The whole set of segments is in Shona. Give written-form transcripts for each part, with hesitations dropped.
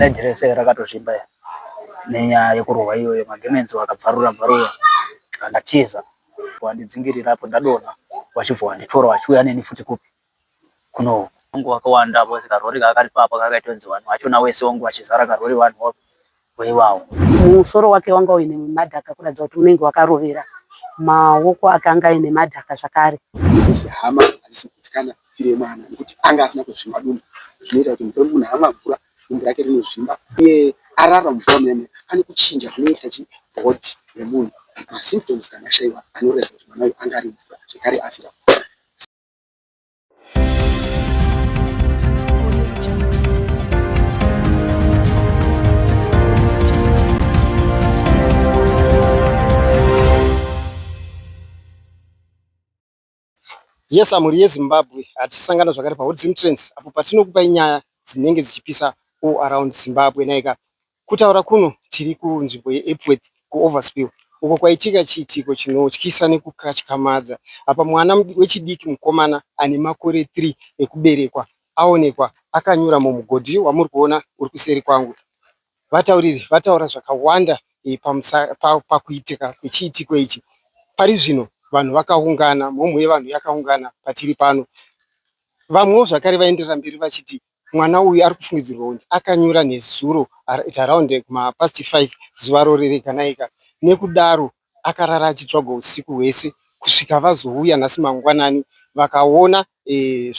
Side rese rakatozvimba nenyaya yekurohwa iyoyo, magemenzi wakabvarura bvarura ndatiza wandidzingirira apo ndadonha wachibva wanditora wachiuya neni futi kupi kuno wangu wakawanda because karori kakari papa kakaitonzi vanhu vachona wese wangu wachizara karori vanhu waiwawo. Musoro wake wanga uine madhaka kuratidza kuti unenge wakarovera. Maoko ake anga aine madhaka zvakare. Isi hama hadzisi kugutsikana firo yemwana nekuti anga asina kuzvimba dumbu zvinoita kuti mvura munhu amwa mvura dumbu rake rinozvimba uye arara mvura muyani pane kuchinja kunoita chi body yemunhu masymptoms kana ashaiwa anoratidza kuti mwana uyu anga ari mvura zvekare afira. Yes, mhuri yeZimbabwe, hatichisangana zvakare paHot Zim Trends apo patinokupai nyaya dzinenge dzichipisa all around Zimbabwe. Naika kutaura kuno tiri kunzvimbo yeEpworth kuOverspill uko kwaitika chiitiko chinotyisa nekukatyamadza. Apa mwana wechidiki mukomana ane makore 3 ekuberekwa aonekwa akanyura mumugodhi wamuri kuona uri kuseri kwangu. Vatauriri vataura zvakawanda pakuitika kwechiitiko ichi. Pari zvino vanhu vakaungana, mhomho yevanhu yakaungana patiri pano. Vamwewo zvakare vaenderera mberi vachiti mwana uyu ari kufungidzirwa kunzi akanyura nezuro at around kumapast 5 zuva rorereka naika. Nekudaro akarara achitsvagwa usiku hwese kusvika vazouya nhasi mangwanani vakaona e,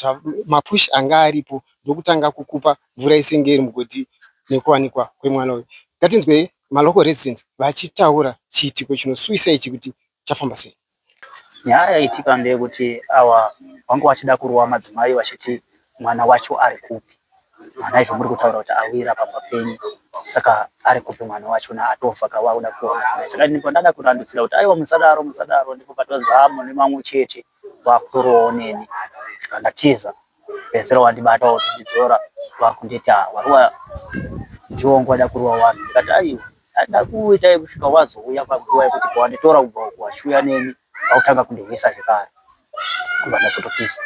mapush anga aripo ndokutanga kukupa mvura isenge iri mugodhi nekuwanikwa kwemwana uyu. Ngatinzwei malocal residents vachitaura chiitiko chinosuwisa ichi kuti chafamba sei. Nyaya yaitika ndeyekuti awa vanga vachida kurova madzimai vachiti mwana wacho ari kupi. Mwana izvo muri kutaura kuti awira pamba penyu saka ari kupi mwana wacho na atofa ka wakuda kurova. Saka ndipo ndada kurandutsira kuti aiwa musadaro musadaro ndipo patozamo nemamwe chete vakutorowawo neni. Saka ndatiza pedzisira wandibata wotondidzora wakunditi warova ndiwo wanga wada kurova vanhu ndikati aiwa ndakuitai kusvika wazouya panguva yekuti pawanditora kubva uku wachiuya neni wakutanga kundirwisa zvekare kubva ndazototiza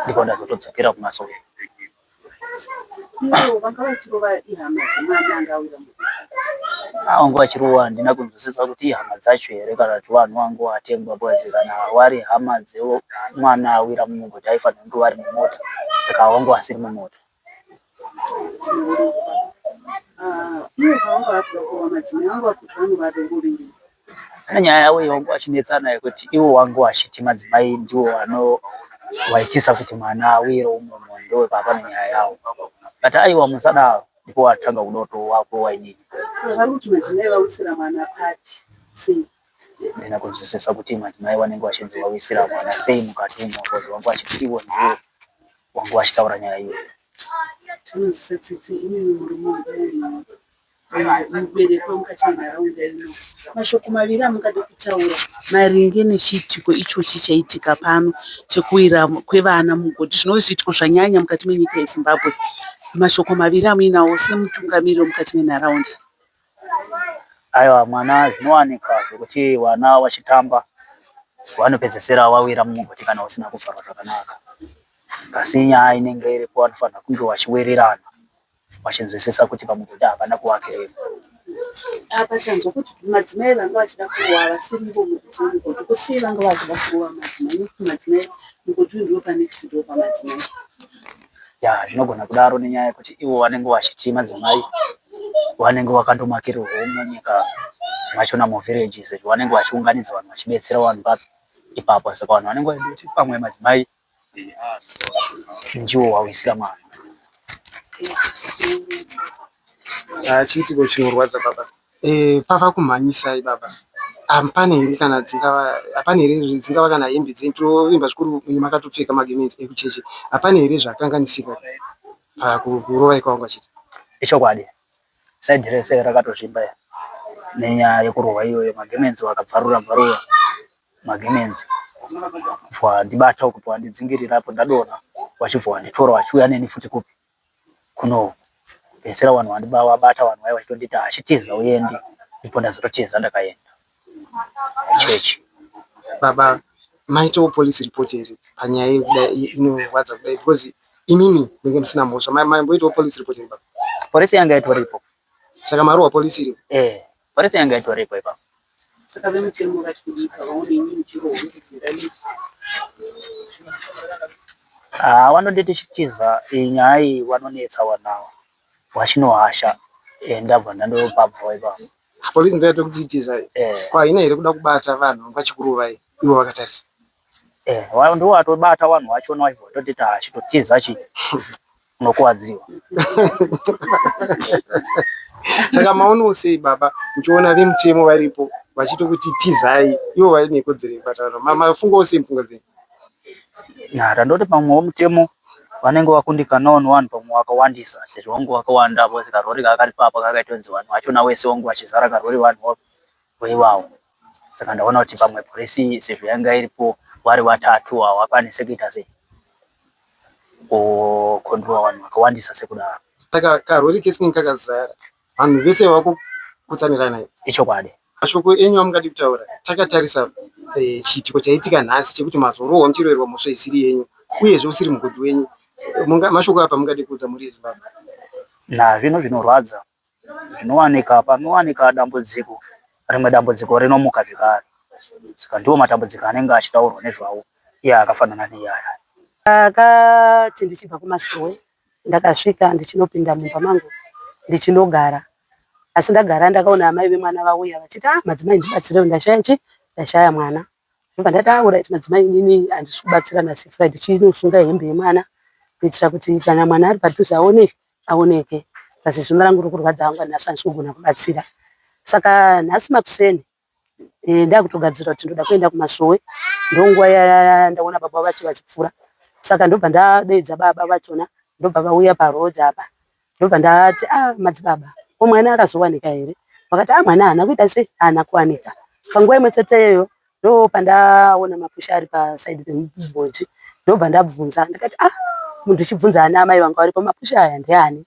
ndipo ndazotodzokera kumasowe. Ivo vanga vachirova ihama dzemwana anga awira mugodhi. Vanga vachirova handina kunzwisisa kuti ihama dzacho here kana kuti vanhu vanga vatengwa because kana wari hama dzemwana awira mumugodhi aifanira kunge vari mumota saka vanga vasiri mumota. Ivo pavanga vakuda kurova madzimai vanga vakuti vanovarovorei. Pane nyaya yavo iyo vanga vachinetsana yekuti ivo vanga vachiti madzimai ndiwo vanovaitisa kuti mwana awire umomo ndopapane nyaya yavo. But aiwa musadaro ndipo watanga kuda kutovakurova inini. Saka vari kuti madzimai vawisira mwana papi sei? Handina kunzwisisa kuti madzimai vanenge vachinzi vawisira mwana sei mukati umo because vanga vachiti ivo ndivo vanga vachitaura nyaya iyoyo. Tinonzwisa tsitsi imimi muri munhu mubereki wemukati menharaunda ino. Mashoko maviri amungade kutaura maringe nechiitiko ichochi chaitika pano chekuwira kwevana mugodhi zvinove zviitiko zvanyanya mukati menyika yeZimbabwe. Mashoko maviri amuinawo semutungamiri wemukati menharaunda. Aiwa mwana zvinowanika zvekuti vana vachitamba vanopedzesera vawira mumugodhi kana usina kuvharwa zvakanaka. Asi nyaya inenge iripo vanofanira kunge vachiwirirana vachinzwisisa kuti pamugodhi hapana kuvakirirwa. Apa tanzwa kuti madzimai vanga vachida kurova havasiri ivo muridzi wemugodhi. Ko sei vanga vachida kurova madzimai nekuti madzimai mugodhi uyu ndiwo panext door pamadzimai. Ya zvinogona kudaro nenyaya yekuti ivo vanenge vachiti madzimai vanenge vakandomakirirwawo munyika machona muvillage sezvo vanenge vachiunganidza vanhu vachibetsera vanhu papi ipapo saka vanhu vanenge vachiti pamwe madzimai ndiwo wawisira mwana. Ah, chiitiko chinorwadza baba. Eh, pava kumhanyisai baba. Hapana here kana dzingava hapana here dzingava kana hembe dzenyu tovimba zvikuru makatopfeka magemenzi ekuchechi. Hapana here zvakanganisika pakurovai kwavanga vachiita? Ichokwadi side rese rakatozvimba nenyaya yekurohwa iyoyo magemenzi wakabvarura bvarura magemenzi kubva wandibata uku pawandidzingirira apo ndadonha wachibva wanditora wachiuya neni futi kupi kuno pedzisira vanhu wabata vanhu vaya vachitonditi achitiza uende ndipo ndazototiza ndakaenda kuchechi. Baba maitawo police report here panyaya yekudai inorwadza kudai because Imimi menge musina mhosva, maimboitawo police report iri baba? Polisi yanga itoripo. Saka marohwa polisi iripo? Eh, polisi yanga itoripo ipapo. Saka vemutemo vachidii pavaone imi muchirohwa muchidzingamiswa? Ah, vanonditi chitiza iyi nyaya iyi, vanonetsa vanawa vachinohasha. Ndabva ndandopabvawo ipapo. Polisi ndo yatokutiitiza? Eh. Ko haina here kuda kubata vanhu vachikurovai ivo vakatarisa? Eh, ndo watobata vanhu vachona vachibva vatotiti chitotiza chi unokuwadziwa. Saka maonawo sei baba, muchiona vemutemo varipo vachitokuti tizai, ivo vaine kodzero yekubata vanhu? Mafungawo sei mupfungwa dzenyu? Na tandoti pamwewo mutemo vanenge vakundikanawo nevanhu pamwe vakawandisa, sezvo vangu vakawanda because karori kakari papa kakaitonzi vanhu vachona wese vangu vachizara karori vanhu vaivawo. Saka ndaona kuti pamwe polisi sezvo yanga iripo vari vatatu havakwanisi kuita sei kucontrola vanhu vakawandisa sekudaro. Saka karori kese kange kakazara vanhu vese vakukutsanirana? Ichokwadi. Mashoko enyu amungadi kutaura takatarisa chiitiko chaitika nhasi chekuti mazorohwa muchiroverwa mhosva isiri yenyu, uyezve usiri mugodhi wenyu, mashoko apa mungadi kuudza mhuri yeZimbabwe? Na zvinhu zvinorwadza zvinowanika panowanika dambudziko, rimwe dambudziko rinomuka zvekare. Saka ndiwo matambudziko anenge achitaurwa nezvawo iye akafanana neiyaya. Ndakati ndichibva kumasowe, ndakasvika ndichinopinda mumba mangu ndichinogara. Asi ndagara ndakaona amai vemwana vauya vachiti, "Ah, madzimai, ndibatsirewo, ndashaya chi ndashaya mwana." Ndobva ndati, "Ah, alright madzimai, inini handisi kubatsira nhasi Friday, chinosunga hembe yemwana kuitira kuti kana mwana ari padhuze aone aoneke. Asi zino rangu riri kurwadza hangu nhasi, handisi kugona kubatsira." Saka nhasi makuseni ndakutogadzira kuti ndoda kuenda kumasowe, ndonguva yandaona baba vacho vachipfuura. Saka ndobva ndadeedza baba vachona, ndobva vauya paroad apa. Ndobva ndati, "Ah, madzibaba, ko mwana akazowanika here?" Vakati, "Ah, mwana haana kuita sei, haana kuwanika." Panguva imwe chete iyoyo ndo pandaona mapusha ari paside pemugodhi. Ndobva ndabvunza ndikati, "Ah," ndichibvunza ana amai vanga varipo, "mapusha aya ndeani?"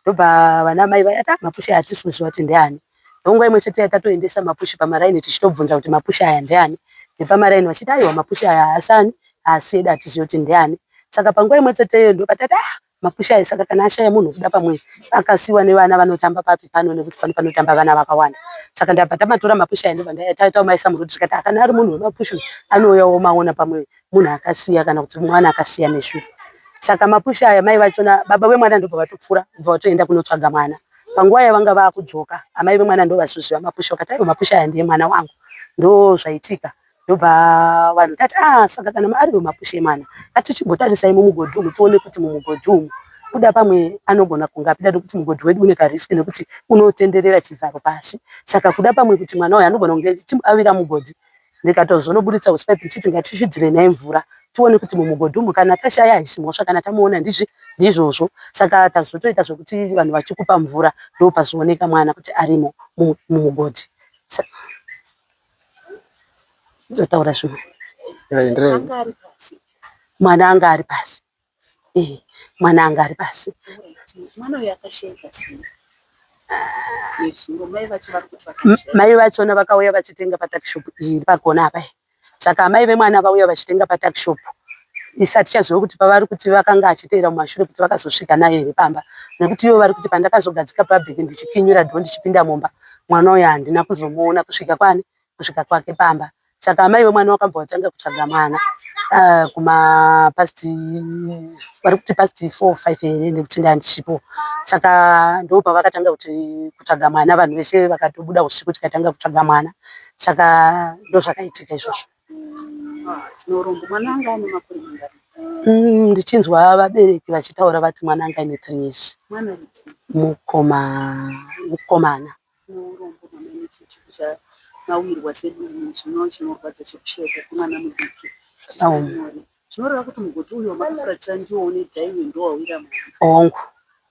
Ndobva vana mai vayati, "Ah, mapusha aya hatisi kuziva kuti ndeani." Ndonguva imwe chete yatatoendesa mapushi pamaraini tichitobvunza kuti mapusha aya ndeani. Nepamaraini vachiti, "Aiwa, mapusha aya haasani, haasi edu, hatizivi kuti ndeani." Saka panguva imwe chete iyoyo ndopatati, "Ah, mapusha aya, saka kana ashaya munhu, kuda pamwe akasiyiwa nevana vanotamba papi pano, nekuti pano panotamba vana vakawanda." Saka ndabva tamatora mapusha aya, ndobva tamaisa muroad, tikati kana ari munhu wemapusha anouyawo maona, pamwe munhu akasiya kana kuti mwana akasiya neshure. Saka mapusha aya, mai vachona, baba vemwana ndobva vatopfuura, ndobva vatoenda kunotsvaga mwana. Panguva yavanga vakudzoka, amai vemwana ndo vazoziva mapusha, vakati, "Aiwa, mapusha aya ndiye mwana wangu." Ndo zvaitika. Ndobva vanhu tati, "Ah, saka kana ariwo mapusha emwana, ngatichimbotarisai mumugodhi umu tione kuti mumugodhi umu kuda pamwe anogona kunge apinda, nekuti mugodhi wedu une karisk nekuti unotenderera chivharo pasi. Saka kuda pamwe kuti mwana uyu anogona kunge awira mugodhi." Ndikatozonoburitsa hosepipe ndichiti ngatichidhirenai mvura tione kuti mumugodhi umu kana tashaya haisi mhosva, kana tamuona ndizvi ndizvozvo. Saka tazotoita zvokuti vanhu vachikupa mvura, ndopazooneka mwana kuti arimo mumugodhi. Ndotaura zvimwe. Enderei. Anga ari pasi? Mwana anga ari pasi, eh, mwana anga ari pasi. Alright. Mwana uyu akashayika sei nezuro? Mai vacho vari kuti vakashayika. Mai vachona vakauya vachitenga patuckshop iri pakona apa iyi. Saka amai vemwana vauya vachitenga patuckshop, isati chaziva kuti pavari kuti vakanga achiteera mumashure kuti vakazosvika naye here pamba, nekuti ivo vari kuti pandakazogadzika pabhegi ndichikinyura door ndichipinda mumba, mwana uyu handina kuzomuona kusvika kwani, kusvika kwake pamba. Saka amai vemwana vakabva vatanga kutsvaga mwana kuma past, vari kuti past 4, 5 here, nekuti ndandisipo. Saka ndo pavakatanga kuti kutsvaga mwana, vanhu vese vakatobuda usiku tikatanga kutsvaga mwana. Saka ndo zvakaitika izvozvo. Ah, tinorombo. Mwana anga ane makore mangani? Ndichinzwa vabereki vachitaura, vati mwana anga aine 3 years. Mwana rudzi? Mukomana. Tinorombo mama nechiitiko chamawirwa sedunhu zvino chinorwadza chekushayika kwemwana mudiki zvisina nyore. Zvinoreva kuti mugodhi uyu wamakafuratira ndiwo une dhaiwe, ndo wawira mwana? Hongu.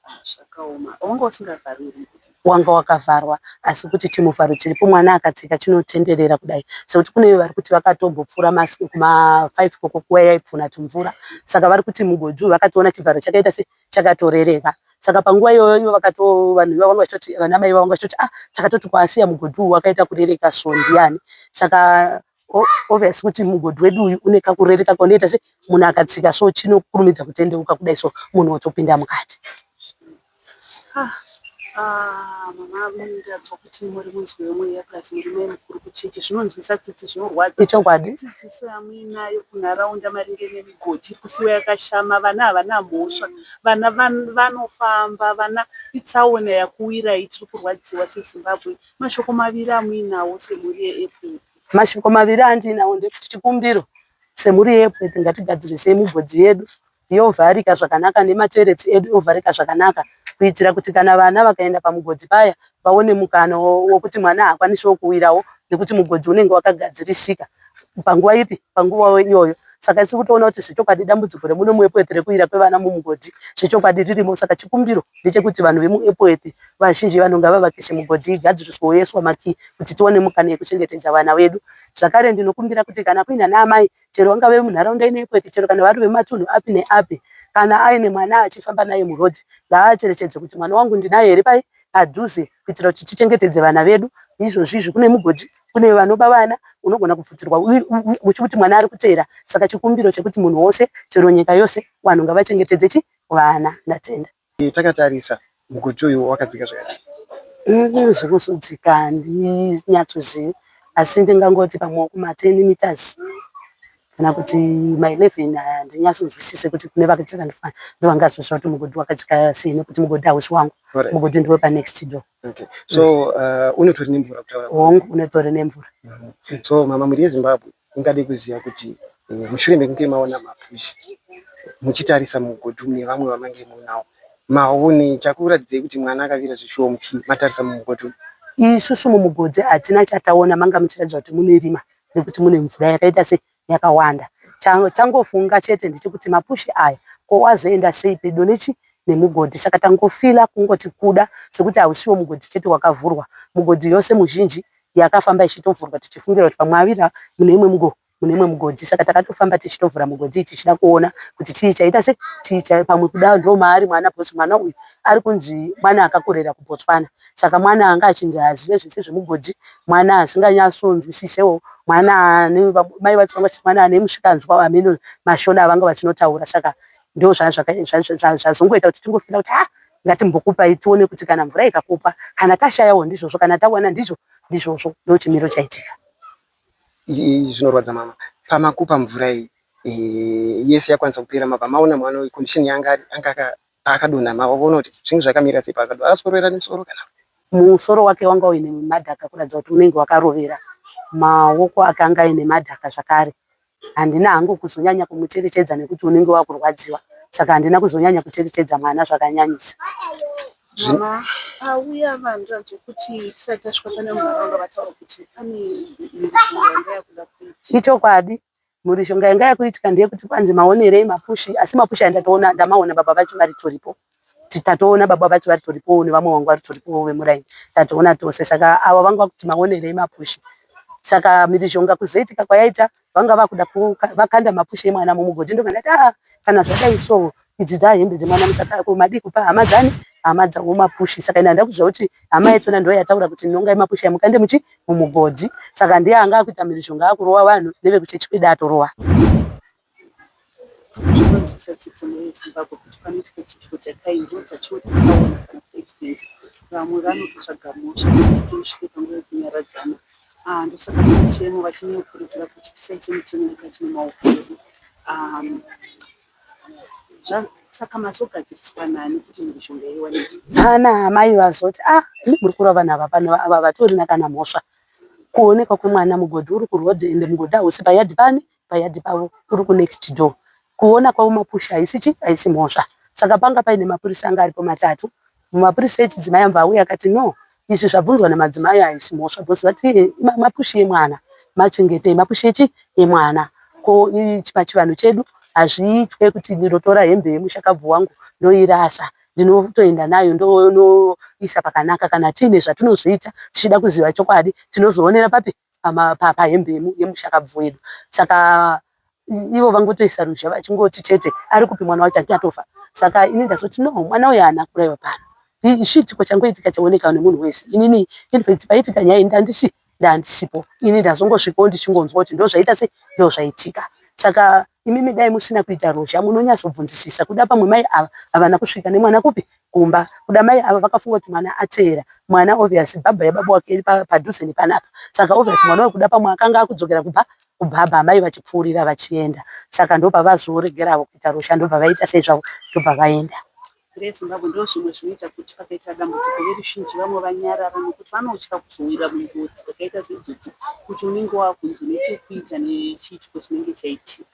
Ah, zvakaoma. Wanga usingavharwi here mugodhi? Wanga wakavharwa, asi kuti chimuvharo chiripo mwana akatsika chinotenderera kudai, sekuti kune vari kuti vakatombopfuura kuma5 koko kuwa yaipfuna tumvura. Saka vari kuti mugodhi uyu vakatoona chivharo chakaita se chakatorereka. Saka panguva iyoyo ivo vakato vanhu ivavo vanga vachitoti, vana mai vanga vachitoti, "Ah, takatoti kwasiya mugodhi uyu wakaita kurereka, so ndiani?" Saka Obvious kuti mugodhi wedu uyu une kakurereka kaunoita se munhu akatsika so chinokurumidza kutendeuka kudai so munhu otopinda mukati. Ah, ah, mama munondiratidza kuti muri munzwi wemweya plus muri mai mukuru kuchechi zvinonzwisa tsitsi zvinorwadza. Ichokwadi. Dzidziso yamuinayo kunharaunda maringe nemigodhi iri kusiiwa yakashama vana havana mhosva vana vanofamba vana itsaona yakuwirai tiri kurwadziwa seZimbabwe. Mashoko maviri amuinawo semhuri yeEpworth. Mashoko maviri andiinawo ndekuti chikumbiro semhuri yeEpworth ngatigadzirisei migodhi yedu yovharika zvakanaka nematereti edu ovharika zvakanaka kuitira kuti kana vana vakaenda pamugodhi paya vaone mukana wokuti mwana haakwanisawo kuwirawo nekuti mugodhi unenge wakagadzirisika panguva ipi panguva iyoyo saka tiri kutoona kuti zvechokwadi dambudziko remuno muEpworth rekuwira kwevana mumugodhi zvechokwadi ririmo saka chikumbiro ndechekuti vanhu vemuEpworth vazhinji vanhu ngavavakise mugodhi igadziriswe yoiswa makii kuti tione mukana yekuchengetedza vana vedu zvakare ndinokumbira kuti kana kuine ana amai chero vangave munharaunda ino yeEpworth chero kana vari vematunhu api neapi kana aine mwana achifamba naye murodhi ngaacherechedze kuti mwana wangu ndinaye here pai padhuze kuitira kuti tichengetedze vana vedu izvozvi izvi kune mugodhi kune vanoba vana unogona kupfutirwa uchikuti mwana ari kuteera saka chikumbiro chekuti munhu wose chero nyika yose vanhu ngavachengetedze chi vana ndatenda. Takatarisa mugodhi uyu wakadzika zvakadii? Zvekuzodzika handinyatsozivi asi ndingangoti pamwe kuma 10 meters kana kuti ma 11 handinyatsonzwisise kuti kune vakadzika ndovangazoziva kuti mugodhi wakadzika sei nekuti mugodhi hausi wangu mugodhi ndewepa next door. Okay. So unotori nemvura kutaura? Hongu unotori nemvura. So mama mhuri yeZimbabwe ingade kuziva kuti mushure mekunge maona mapushi muchitarisa mugodhi nevamwe vamange munawo maone chakuratidzai kuti mwana akavira zvishuwo matarisa mumugodhi umu? Isusu mumugodhi hatina chataona manga muchiratidza kuti mune rima nekuti mune mvura yakaita se yakawanda. Changofunga chete ndechekuti mapushi aya ko wazoenda sei pedo nechi nemugodhi saka tangofila kungoti kuda sekuti hausiwo mugodhi chete wakavhurwa mugodhi yose muzhinji yakafamba ichitovhurwa tichifungira kuti pamwe avira mune imwe mugo mune imwe mugodhi saka takatofamba tichitovhura mugodhi iyi tichida kuona kuti chii chaita se chii chai pamwe kuda ndo maari mwana because mwana uyu ari kunzi mwana akakurera kuBotswana saka mwana anga achinzi haazive zvese zvemugodhi mwana asinganyatsonzwisisewo mwana ane mai vacho vanga vachiti mwana ane musvikanzwa ameno mashona avanga vachinotaura saka ndo zvazongoita kuti tingofila kuti ah ngatimbokupai tione kuti kana mvura ikakupa kana tashayawo ndizvozvo kana tawana ndizvo ndizvozvo ndo chimiro chaitika. Zvinorwadza mama pamakupa mvura iyi yese yakwanisa kupera mabva maona mwana uyu condition yanga anga paakadonha maona kuti zvinhu zvakamira sei paakadonha akaswera nemusoro kana Musoro wake wanga uine madhaka kuratidza kuti unenge wakarovera. Maoko ake anga aine madhaka zvakare. Handina hangu kuzonyanya kumucherechedza nekuti unenge wakurwadziwa saka handina kuzonyanya kucherechedza mwana zvakanyanyisa. Mama, pauya vanhu ranzwa kuti tisati tasvika pane munharaunda vataura kuti pane mhirizhonga yanga yakuda kuitika. Ichokwadi mhirizhonga yanga yakuitika ndeyekuti kwanzi maonerei mapushi asi mapushi aya ndatoona ndamaona baba vacho varitoripo. Tatoona baba vacho varitoripo nevamwe vangu varitoripo vemuraini tatoona tose saka ava vanga vakuti maonerei mapushi saka mhirizhonga kuzoitika kwayaita vanga vakuda vakanda mapushi emwana mumugodhi ndobva ndati aa kana zvadai so idzi dzahembe dzemwana musaka madii kupa hama dzani hama dzavo mapushi saka ina ndakuziva kuti hama yachona ndo yataura kuti nongai mapushi aya mukande muchi mumugodhi saka ndiye anga akuita mhirizhonga akurova vanhu nevekuchechi kwedu atorova. Zvinonzwisa tsitsi mhuri yeZimbabwe kuti panoitika chiitiko chakadai ndo chatinoti tsaona kana kuti accident. Vamwe vanototsvaga mhosva kuti usvike panguva yekunyaradzana. Ah, ndosaka vemutemo vachinyakurudzira kuti tisaise mitemo mukati memaoko edu. Um, saka mazogadziriswa nani kuti mhirizhonga iwanike? Pana amai vazoti ah imi muri kurova vanhu ava pano ava vatorina kana mhosva. Kuonekwa kwemwana mugodhi uri kurodhi ende mugodhi hausi payadhi pani payadhi pavo uri kunext door. Kuona kwavo mapushi haisi chi haisi mhosva. Saka panga paine mapurisa anga aripo matatu. Mapurisa echidzimai ambva auya akati no izvi zvabvunzwa namadzimai haisi mhosva because vati mapushi emwana machengetei mapushi echi emwana. Ko pachivanhu chedu hazviitwe kuti ndinotora hembe yemushakabvu wangu ndoirasa ndinotoenda nayo ndonoisa pakanaka kana tiine zvatinozoita tichida kuziva chokwadi tinozoonera papi pahembe yemushakabvu wedu saka ivo vangotoisa ruzha vachingoti chete ari kupi mwana wacho ati atofa saka ini ndazoti no mwana uyu haana kuraiwa pano chiitiko changoitika chaoneka nemunhu wese inini infact paitika nyaya iyi ndandisi Ndandisipo ini ndazongosvikawo ndichingonzwa kuti ndozvaita sei ndozvaitika. Saka imimi dai musina kuita ruzha munonyatsobvunzisisa kuda pamwe mai ava havana kusvika nemwana kupi kumba. Kuda mai ava vakafunga kuti mwana ateera mwana obvious bhabha yababa wake iri padhuze nepanapa. Saka obvious mwana uyu kuda pamwe akanga akudzokera kubva kubhabha amai vachipfuurira vachienda. Saka ndopavazoregerawo kuita ruzha ndobva vaita sei zvavo ndobva vaenda. reZimbabwe ndozvimwe zvinoita kuti pakaita dambudziko veruzhinji vamwe vanyarara nekuti vanotya kuzowira munjodzi dzakaita seidzodzi kuti unenge wakunzi une chekuita nechiitiko chinenge chaitika.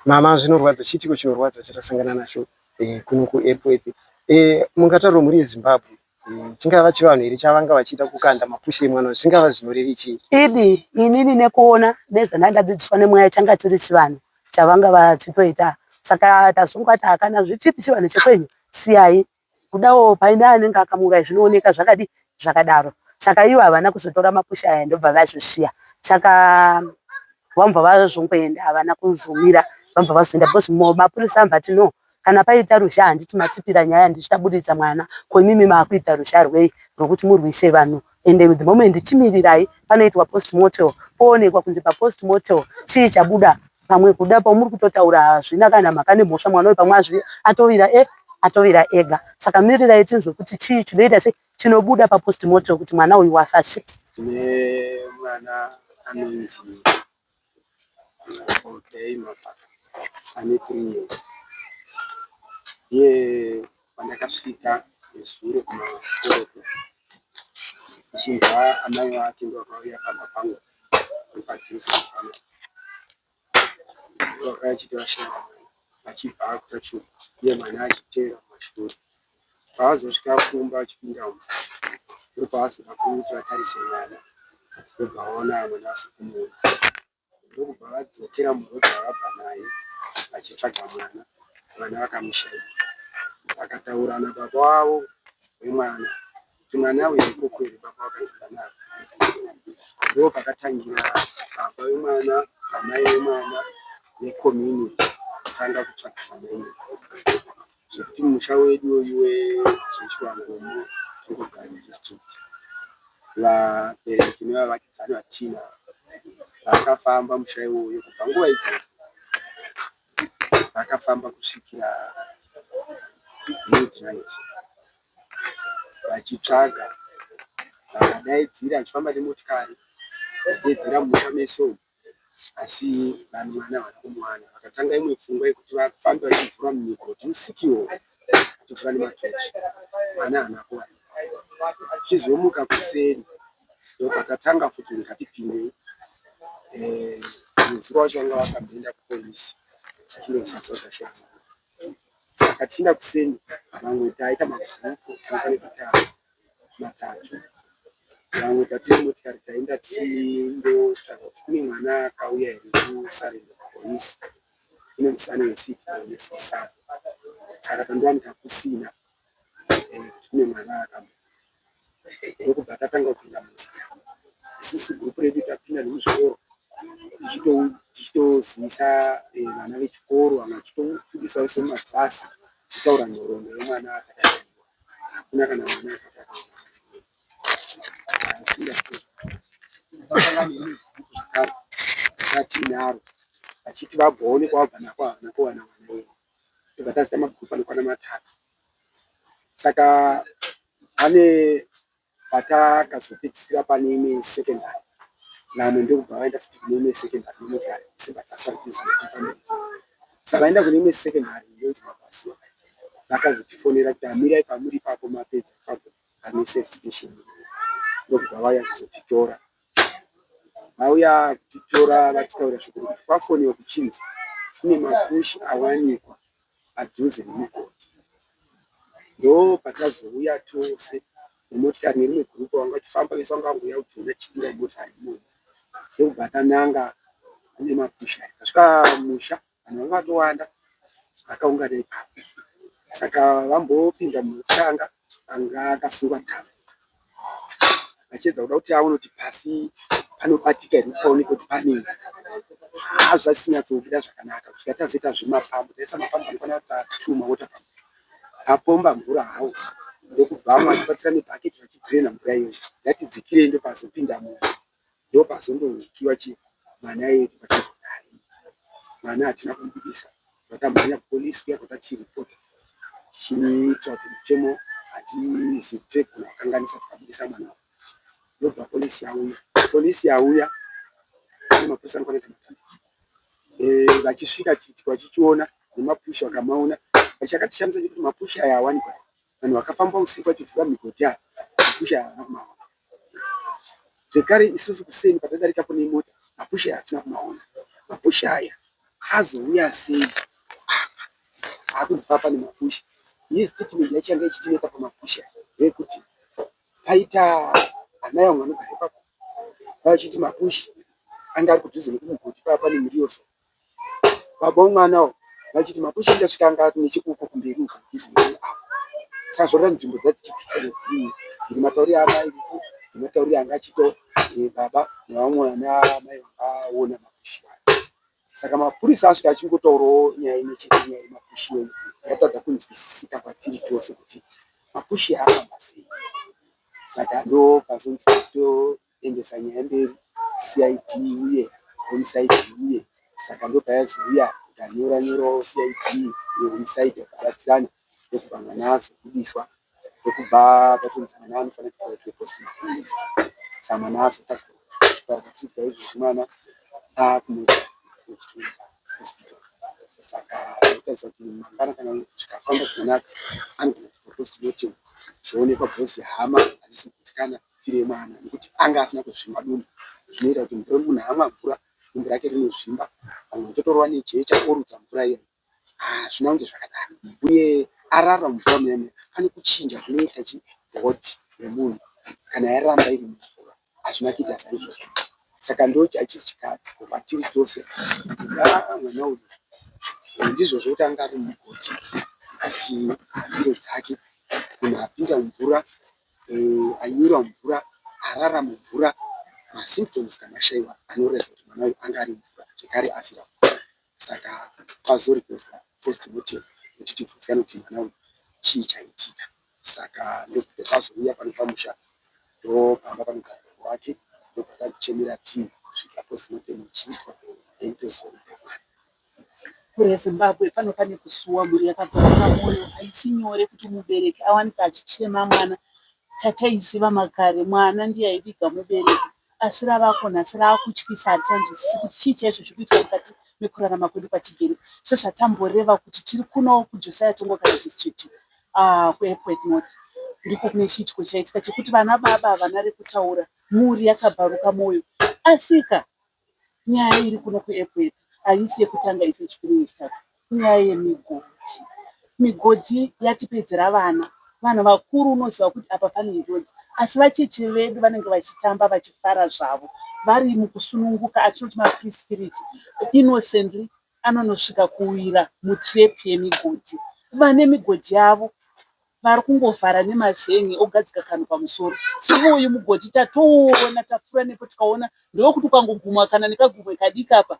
Mama zvinorwadza chiitiko chinorwadza chatasangana nacho eh, kuno kuAirport eh, mungataurira mhuri yeZimbabwe eh, chingava chivanhu here chavanga vachiita kukanda mapushi emwana zvingava zvinoreva chii? Idi inini nekuona nezvandandadzidziswa nemweya changa chiri chivanhu chavanga vachitoita saka tazongoti hakana zvichiri chivanhu chekwenyu siyai kudawo paine anenge akamuuraya zvinooneka zvakadi zvakadaro saka ivo havana kuzotora mapushi aya ndobva vazosiya saka vamubva vazongoenda havana kuzomira vamubva vazoenda because mapurisa amva ati no kana paita ruzha handiti matipira nyaya ndichitaburitsa mwana ko imimi maakuita ruzha rwei rwokuti murwise vanhu ende the moment chimirirai panoitwa postmortem poonekwa kunzi papostmortem chii chabuda pamwe kuda pamuri kutotaura hazvina kana mhaka nemhosva mwana uyu pamwe azvi atovira e atovira ega saka mirirai tinzwe kuti chii chinoita sei chinobuda papostmortem kuti mwana uyu wafa sei. Tine mwana anonzi Obey Mapaka ane 3 years. Iye pandakasvika nezuro kumakoroko ndichinzwa amai vake ndovakauya pamba pangu padhuze pano ndovakauya vachiti vashaya mwana vachibva kutachuka iye mwana achiteera kumashure. Pavazosvika kumba vachipinda umu ndopavazoda kuti vatarise mwana ndobva vaona mwana vasiri kumuona. Ndokubva vadzokera murodhi vavabva naye vachitsvaga mwana, mwana vakamushaya. Vakataura nababa vavo vemwana kuti mwana uyu ikoko here baba vakati panapa. Ndopakatangira baba vemwana, amai vemwana necommunity kutanga kutsvaga mwana iyoyo. Zvekuti musha wedu uyu weJoshua Nkomo Tongogara district vabereki nevavakidzani vatinavo vakafamba musha iwoyo kubva nguva idzodzo vakafamba kusvikira midnight vachitsvaga vakadaidzira vachifamba nemotikari vachidaidzira mumusha mese umu asi vanhu mwana havana kumuwana. Vakatanga imwe pfungwa yekuti vafambe vachivhura mumigodhi usiku iwowo vachivhura nematochi mwana haana kuwanikwa. Tichizomuka kuseni ndopakatanga futi kuti ngatipindei. Muzukuru wacho vanga vakamboenda kupolisi vachindozivisa kuti ashaya mwana. Saka tichienda kuseni vamwe taita magurupu anokwana kuita matatu. Vamwe tatiri motikari taenda tichindotsvaga kuti kune mwana akauya here kusarenda kupolisi inonzi Sunny City Police Sub. Saka tandowanika kusina kuti kune mwana akauya. Ndokubva tatanga kupinda munzira. Isusu gurupu redu tapinda nemuzvikoro tichitozivisa vana vechikoro vamwe vachitobudisa vese mumakirasi tichitaura nhoroondo yemwana atakasiiwa. Hakuna kana mwana akati akaona. Takasangana nerimwe gurupu zvakare ratinaro vachiti vabvawo nekwavabva nako havana kuwana mwana iyeye. Tobva tazoita magurupu anokwana matatu. Saka pane patakazopedzisira pane imwe secondary vamwe ndokubva vaenda futi kune imwe secondary nemotokari sebva tasara tichifamba. Saka vaenda kune imwe secondary inonzi Mabasuwa vakazotifonera kuti amirai pamuri ipapo mapedza ipapo pane service station ndokubva vauya kuzotitora. Vauya kutitora vachitaura shoko rekuti kwafoniwa kuchinzi kune mapushi awanikwa padhuze nemugodhi. Ndopatazouya tose nemotikari nerimwe gurupu vanga vachifamba vese vanga vangouya kutiona tichipinda mumotikari imomo. Ndokubva tananga kune mapushi aya. Tasvika musha vanhu vanga vatowanda vakaungana ipapo. Saka vambopinda munhu wekutanga anga akasungwa tambo vachiedza kuda kuti aone kuti pasi panobatika here paoneke kuti panei. Hazvasinyatsobuda zvakanaka kusvika tazoita zvemapambo taisa mapambo anokwana kuita two mawater pump apomba mvura hawo. Ndokubvamo vachibatsira nebhaketi vachidhirena mvura iyoyo. Yati dzikirei ndopazopinda munhu. Ndopazondohukiwa chi mwana iyeyu tobva tazoti hai mwana hatina kumubudisa. Takamhanya kupolice kuya kwatachiripota tichiitira kuti mutemo hatizi kutegona kukanganisa tikabudisa mwana uyu. Ndobva polisi yauya. Polisi yauya pane mapurisa anokwana kuita matanhatu. Vachisvika chiitiko vachichiona nemapushi vakamaona. Chakatishamisa chekuti mapushi aya awanikwa vanhu vakafamba usiku vachivhura migodhi aya mapushi aya havana kumaona. Zvekare isusu kuseni patadarikapo nemota mapushi aya hatina kumaona. Mapushi aya azouya sei apa akunzi paa pane mapushi. Uye statement yacho yanga ichitinetsa pamapushi aya ndeyekuti paita amai vamwe vanogara ipapo vachiti mapushi anga ari kudhuze nekumugodhi paya pane muriwo so. Baba vemwana uyu vachiti mapushi andasvika anga ari nechekuko kumberi uko kudhuze apo. Saka zvoreva nzvimbo dzanga dzichipikisana dziri mbiri matauriro aamai vepo nematauriro anga achiitawo baba nevamwe vana amai vakaona mapushi aya. Saka mapurisa asvika achingotaurawo nyaya imwe chete nyaya yemapushi iyoyo yatadza kunzwisisika kwatiri tose kuti mapushi afamba sei. Saka ndopazonzi toendesa nyaya mberi CID iuye homicide iuye. Saka ndopayazouya ikanyora nyorawo CID nehomicide vakabatsirana ndokubva mwana azobudiswa ndokubva patonzi mwana anofanira kuitwa postmortem. Saka mwana azotakurwa kuchipatara kwatiri izvozvi mwana akunochitungwiza hospital. Saka tinotarisa kuti mangwana kana zvikafamba zvakanaka anogona kuitwa postmortem zvoonekwa because hama hadzisi kugutsikana firo yemwana nekuti anga asina kuzvimba dumbu zvinoita kuti munhu amwa mvura dumbu rake rinozvimba pamwe ototorwa nejecha orutsa mvura iyoyo. Hazvina kunge zvakadaro uye arara mumvura muya muya pane kuchinja kunoita body yemunhu kana yaramba iri mumvura hazvina kuita saizvozvo. Saka ndochachiri chikadzi kwatiri tose kuti aa mwana uyu ndizvozvo kuti anga ari mumugodhi but mhiro dzake munhu apinda mumvura anyura mumvura arara mumvura masymptoms kana ashaiwa anoratidza kuti mwana uyu anga ari mumvura zvekare afira mumvura. Saka pazorequestwa postmortem kuti tigutsikane kuti mwana uyu chii chaitika. Saka ndopazouya pano pamusha ndopamba panogara gogo wake ndopatakuchemera tii kusvika postmortem ichiitwa then tozoviga mwana. Mhuri yeZimbabwe pano pane kusuwa mhuri yakabvaruka moyo haisi nyore kuti mubereki awanikwe achichema mwana chataiziva makare mwana ndiye aiviga mubereki asi ravako nhasi rakutyisa harichanzwisisi kuti chii chaizvo chiri kuitika mukati mekurarama kwedu kwatigere sezvatamboreva kuti tiri kuno kuJosiah Tongogara district kuEpworth North ndiko kune chiitiko chaitika chekuti vana baba havana rekutaura mhuri yakabvaruka moyo asika nyaya iri kuno kuEpworth haisi yekutanga isi yechipiri neyechitatu inyaya yemigodhi. Migodhi yatipedzera vana. Vanhu vakuru unoziva kuti apa pane njodzi asi vacheche vedu vanenge vachitamba vachifara zvavo vari mukusununguka atinoti mafree spirits innocently anonosvika kuwira mutrap yemigodhi. Vane migodhi yavo vari kungovhara nemazen'e ogadzika kanhu pamusoro. Seuyu mugodhi tatouona tapfuura nepo tikaona ndewekuti ukangogumwa kana nekagumwe kadiki apa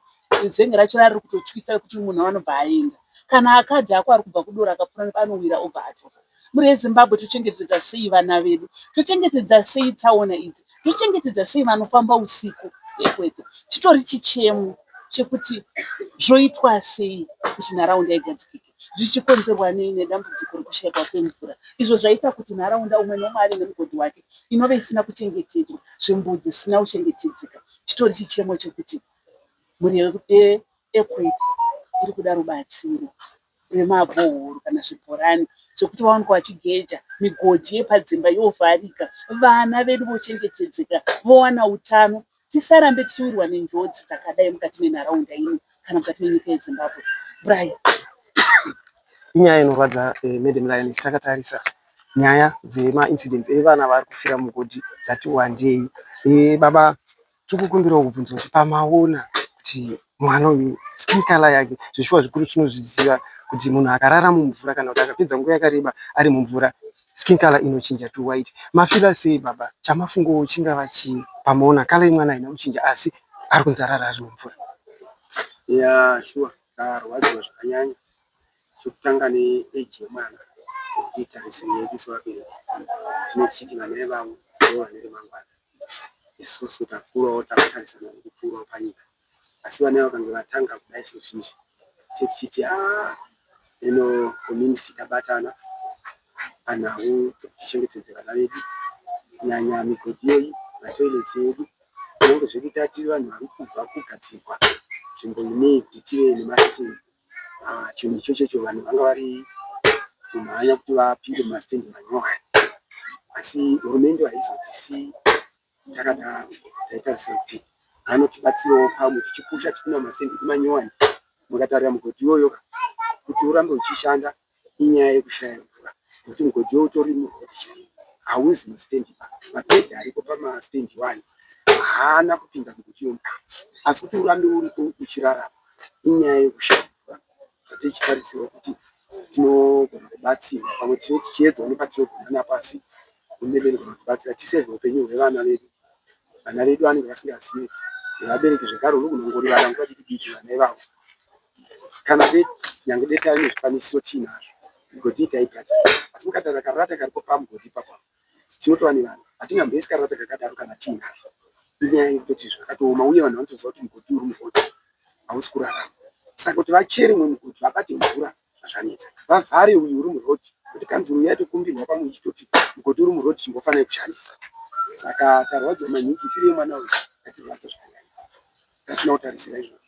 zen'e racho rari kutotyisa rekuti munhu anobva aenda. Kana akadhakwa ari kubva kudoro akapfuura nepo anowira obva atofa. Mhuri yeZimbabwe tochengetedza sei vana vedu? Tochengetedza sei tsaona idzi? Tochengetedza sei vanofamba usiku? Ekwete. Chitori chichemo chekuti zvoitwa sei kuti nharaunda igadzikike. Zvichikonzerwa nei nedambudziko rekushaikwa kwemvura izvo zvaita kuti nharaunda umwe neumwe ave nemugodhi wake inove isina kuchengetedzwa, zvimbudzi zvisina kuchengetedzeka. Chitori chichemo chekuti mhuri yeEpworth iri kuda rubatsiro rwemabhohoro kana zvibhorani zvekuti vawanikwe vachigeja migodhi yepadzimba yovharika, vana vedu vochengetedzeka vowana utano. Tisarambe tichiwirwa nenjodzi dzakadai mukati menharaunda ino kana mukati menyika yeZimbabwe. Brian. Inyaya inorwadza Madam Lioness takatarisa nyaya dzemaincidents evana vari kufira mugodhi dzati wandei. Baba tiri kukumbirawo kubvunza kuti pamaona kuti mwana uyu skin color yake zveshuwa zvikuru tinozviziva kuti munhu akarara mumvura kana kuti akapedza nguva yakareba ari mumvura skin color inochinja to white. Mafila sei baba? Chamafungowo chingava chii pamaona color yemwana haina kuchinja asi ari kunzi arara ari mumvura? Ya shuwa ndarwadziwa zvakanyanya. Chekutanga neage yemwana. Nekuti tarisiro yedu sevabereki tinenge tichiti vana ivavo ndivo vane remangwana. Isusu takurawo takatarisana nekupfuurawo panyika. Asi vana vakange vatanga kudai sezvizvi tinenge tichiti haa ino community tabatana panhau dzekuti tichengetedze vana vedu kunyanya migodhi iyoyi, matoiletsi edu. Kunyange zvedu tiri vanhu vari kubva kugadzirwa nzvimbo ineyi kuti tive nemasitendi. Chinhu ichocho icho vanhu vanga vari kumhanya kuti vapinde mumasitendi manyowani. Asi hurumende haizotisiyi takadaro. Taitarisira kuti vanotibatsirawo pamwe tichipusha tichipinda mumasitendi edu manyowani. Mukatarira mugodhi iwoyo kuti urambe uchishanda inyaya yekushaya mvura nekuti mugodhi iwoyo utori murodhi chaimo hauzi musitendi ba. Mapedhi aripo pamasitendi iwayo haana kupinza mugodhi iwoyo mukati asi kuti urambe uripo uchirarama inyaya yekushaya mvura. Zvatichitarisirwa kuti tinogona kubatsirwa pamwe tinenge tichiedzawo nepatinogona napo asi hurumende inogona kutibatsira tisevhe upenyu hwevana vedu. Vana vedu vanenge vasingazivi nevabereki zvekare unogona kungorivara nguva diki diki vana ivavo kana nyange dai tave nezvikwanisiro tiinazvo migodhi iyi taigadzira asi mukatarira karata karipo pamugodhi ipapo apo tinotova nevana hatingamboisi karata kakadaro kana tiinazvo inyaya yekutoti zvakatooma uye vanhu vanotoziva kuti mugodhi uri mugodhi hausi kurarama saka kuti vachere mumwe mugodhi vabate mvura zvanetsa vavhare uyu uri murodhi kuti kanzuru yaitokumbirwa pamwe ichitoti mugodhi uri murodhi chimbofanai kushandisa saka tarwadziwa maningi firo yemwana uyu yatirwadza zvakanyanya tasina kutarisira izvozvo.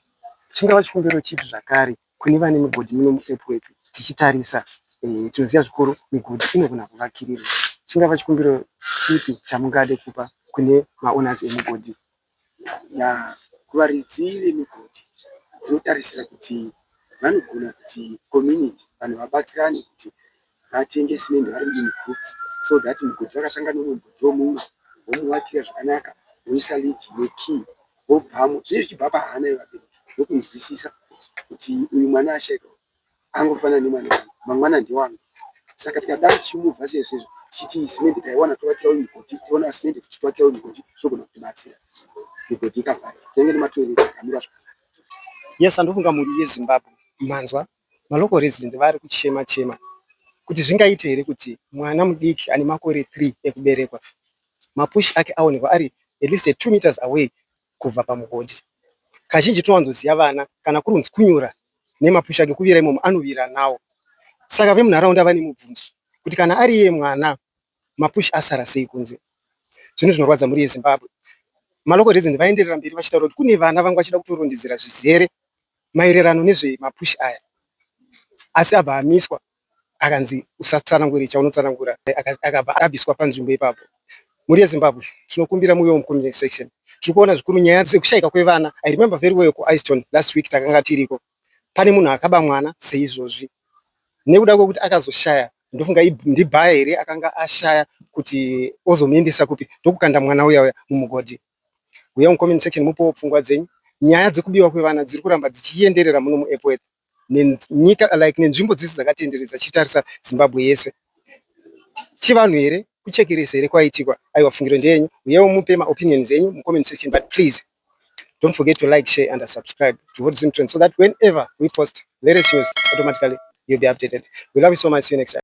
Chingava chikumbiro chipi zvakare kune vane migodhi muno muEpworth tichitarisa tinoziva zvikuru migodhi inogona kuvakirirwa. Chingava chikumbiro chipi chamungade kupa kune maowners emugodhi? Ya kuvaridzi vemigodhi tinotarisira kuti vanogona kuti community vanhu vabatsirane kuti vatenge simende vari in groups so that mugodhi vakatanga nemumwe mugodhi womumwe vomuvakira zvakanaka voisa lid nekey vobvamo zvinenge zvichibva pahana yevabereki nokunzwisisa kuti uyu mwana ashaika angofanana nemwana wangu mangwana ndewangu saka tikadaro tichimuvha sezvezvo tichiti simende taiwana tovakira uyu mugodhi toona simende futi tovakira uyu mugodhi zvinogona kutibatsira migodhi ikavharika tinenge nematoireti akamira zvakanaka. Yes, andofunga mhuri yeZimbabwe manzwa malocal residents vari kuchema chema kuti zvingaite here kuti mwana mudiki ane makore 3 ekuberekwa mapushi ake aonekwa ari at least 2 meters away kubva pamugodhi. Kazhinji tinowanzoziva vana kana kuri kunzi kunyura nemapushi ake kuvira imomo anovira nawo. Saka vemunharaunda vane mubvunzo kuti kana ari iye mwana mapushi asara sei kunze. Zvinhu zvinorwadza mhuri yeZimbabwe. Malocal residents vaenderera mberi vachitaura kuti kune vana vanga vachida kutorondedzera zvizere maererano nezvemapushi aya asi abva amiswa akanzi usatsanangure chaunotsanangura akabva abviswa panzvimbo ipapo. Mhuri yeZimbabwe tinokumbira muuyewo mucomment section. Tiri kuona zvikuru nyaya dzekushayika kwevana. I remember very well kuIston last week takanga tiriko. Pane munhu akaba mwana seizvozvi. Nekuda kwekuti akazoshaya ndofunga ndibhaya here akanga ashaya kuti ozomuendesa kupi ndokukanda mwana uya uya mumugodhi. Uya mucomment section mupewo pfungwa dzenyu. Nyaya dzekubiwa kwevana dziri kuramba dzichienderera muno muEpworth nenyika like nenzvimbo dzese dzakatenderedza tichitarisa Zimbabwe yese. Chivanhu here kuchekeresa here kwaitikwa? Aiwa fungiro ndeyenyu. Uyewo mupe maopinions enyu mucomment section but please don't forget to like, share and subscribe to Hot Zim Trends so that whenever we post latest news automatically you'll be updated. We love you so much. See you next time.